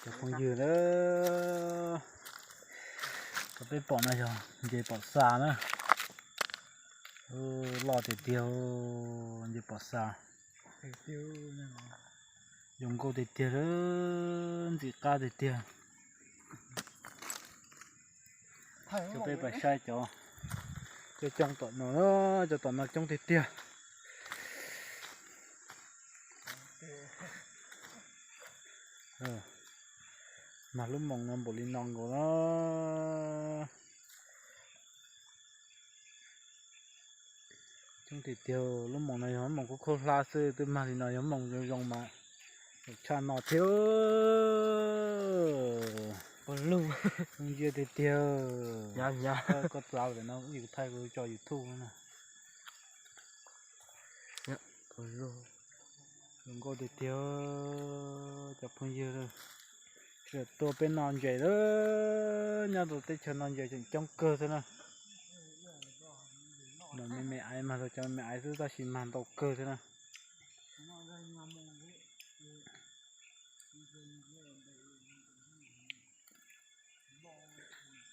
Cov phooj ywg na, cov peb pom no yog ntses pom xas na. Loj tiag tiag, ntses pom xas. Zoo nkauj tiag tiag, ntxim qab tiag tiag. Cov peb pais saib cov, cov coob tom no, cov tom no coob tiag tiag. Mag lub moos no npaum li no nkaus na. Coob tiag tiag, lub moos no yog moos kub khaub hlab xwb, twb mag li no yog moos zoo zoo mas tshaj no thiab. Ntsia tiag tiag. Koj txav pem no yus thaij kuv tso YouTube na. Zoo nkauj tiag tiag, cov phooj ywg. Tsis tua peb no ntses lawm, nyob rau teb chaws no ntses tseem coob kawg thiab na. No me me aiv mag rau cov me me aiv xwb tab sis mag ntau kawg thiab na.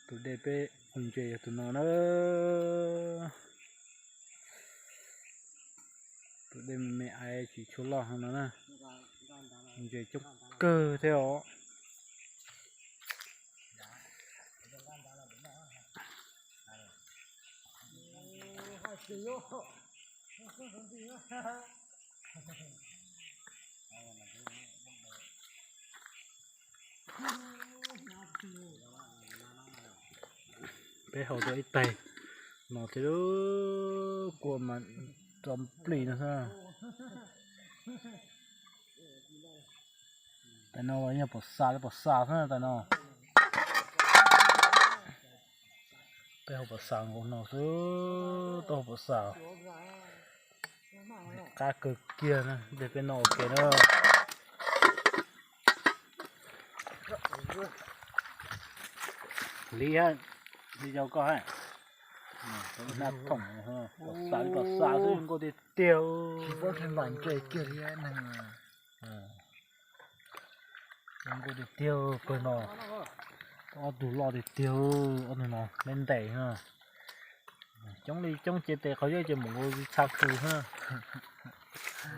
Tus dej peb ua ntses yog tus no na. Tus dej me me aiv tsis tshua loj heev no na. Ntses coob kawg thiab os. Peb hau tau ib taig no thiab, kua mas tso plig no xwb. Tais no yog pom xas li pom xas xwb tais no. Peb hau pom xas nkaus no xwb, tau hau pom xas. Qab kawg kiag na, nteg peb no ua ke na. Li, li yau koj ha. Nab thoom, pom xas li pom xas xwb, zoo nkauj tiag tiag. Tsis paub lam ntses kiag li neeg. Zoo nkauj tiag tiag pawg no. Ob tug loj tiag tiag, ob tug no me ntes na. Coob li coob ces tes qhov yog ces mus nkaus txha kws na.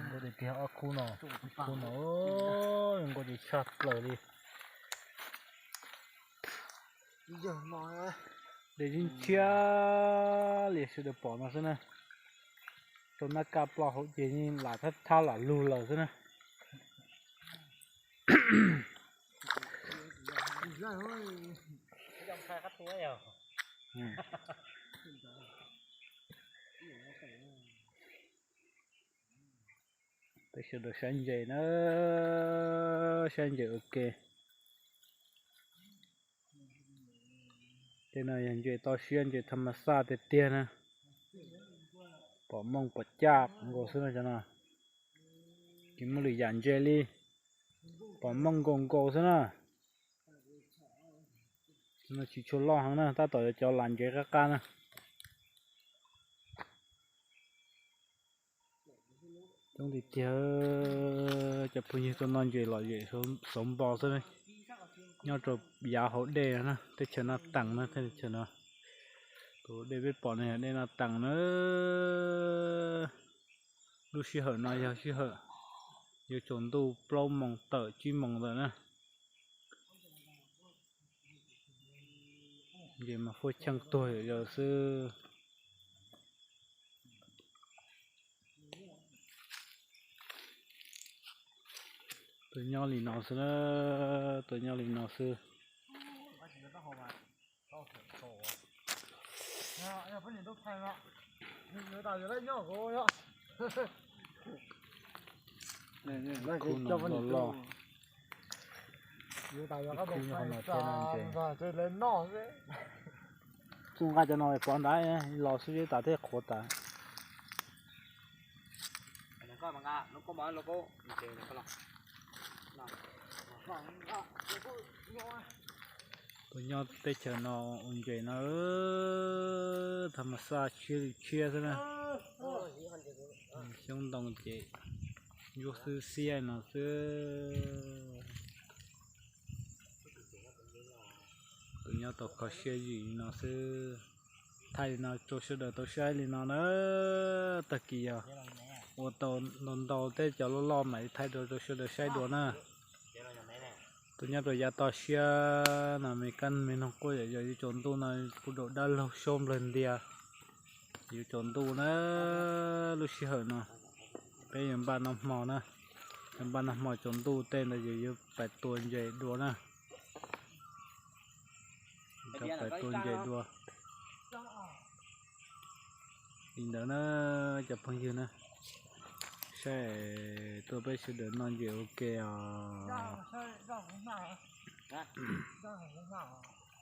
Zoo nkauj tiag tiag ob khub no, khub no zoo nkauj tiag tshaj plaws li. Dej ntshiab ntshiab li sawv daws pom no xwb na. Rau nab kaj ploj hauv ces yeej lam thab thab lam lug lawm xwb na. Peb sawv daws saib ntses na, saib ntses ua ke. Tej no yog ntses toj siab ntses tham mas xaj tiag tiag na. Pom mooj pom caj nkaus xwb no cov no. Tsis muaj lwm yam ntses li. Pom mooj nkaus nkaus xwb na. No tsis tshua loj heev na, tab tom yuav cov lam ntses qab qab na. Coob tiag tiag, cov phooj ywg tuaj noj ntses lom zem xauv npo xwb. Nyob rau yav hauv dej na, teb chaws Naj Teem na, teb chaws no. Tus dej peb pom no yog dej Naj Teem na. Lub sij hawm no yog sij hawm yuav tsaus ntuj plaub moos tawm tsib moos ntawm na. Ntses mas fuab cheej tuag yam yau xwb. Tuaj nyob li no xwb na, tuaj nyob li no xwb. Khub no loj loj. Khub no thiab no ntses. Txuj nqa cov no pov ntawd los xwb tas thiaj qhuav tas. Tuaj nyob teb chaws no ua ntses no, tham mas xaj tshiab li tshiab xwb na. Xyoob ntoo ces ntsuab xwb xiab no xwb. Nyob tau kho siab yim li no xwb. Thaij li no rau sawv daws tau saib li no na. Tag kis yog ua tau ntau ntau tej cov loj loj mam li thaij rau rau sawv daws saib dua na. Tuaj nyob rau yav toj siab no me kab me noog quaj yam yog yus tsaus ntuj no kuj daum dab laug saub nplawg ntias. Yus tsaus ntuj na, lub sij hawm no peb yuav npaj noj hmo na, yuav npaj noj hmo tsaus ntuj tej ntawd yus yuav pais tua ntses dua na. Rov pais tua ntses dua li ntawd na cov phooj ywg na. Saib tuaj peb sawv daws noj ntses ua ke os.